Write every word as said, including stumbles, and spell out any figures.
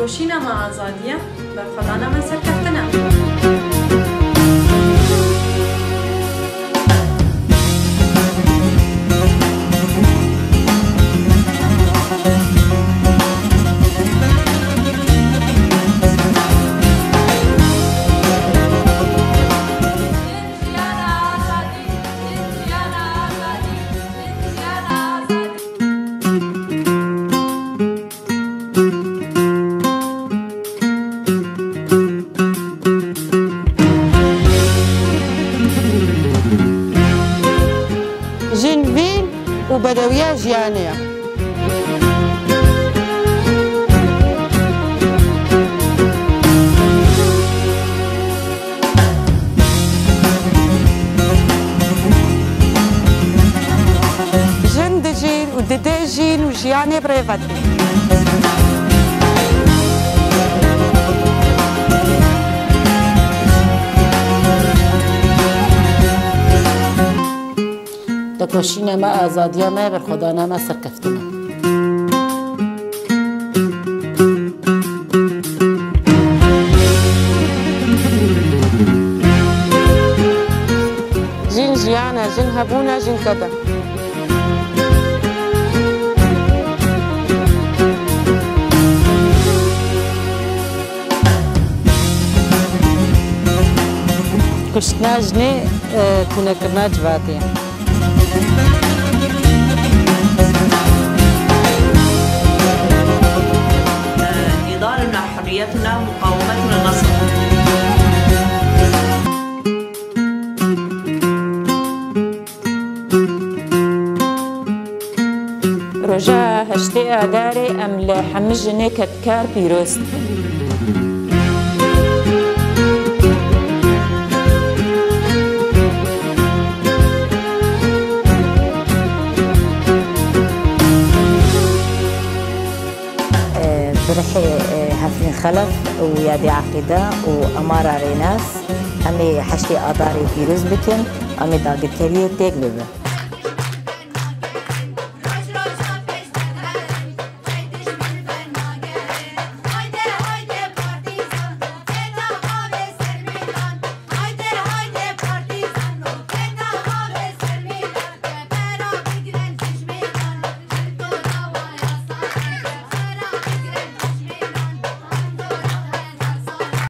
Koşîna me azadî ye, berxwedana me serkeftin e. Jin vîn û bedewiya jiyanê ye. Jin dijîn û dide jîn û jiyanê bi rê ve tînin. Tekoşîna me, azadiya me, berxwedana me serkeftin e. Jin jiyan e, jin hebûn e, jin ked e. Kuştina jinê, e, tûnekirina civatê ye. إدارنا حريتنا مقاومتنا نصر. Roja heştê Adarê em li hemî jinê kedkar pîroz dikin. Bi rihê, e, Hevrin Xelef û Yadê Eqîde û Emara Rênas, em ê heştê Adarê pîroz bikin, em ê dagirkeriyê têk bibin.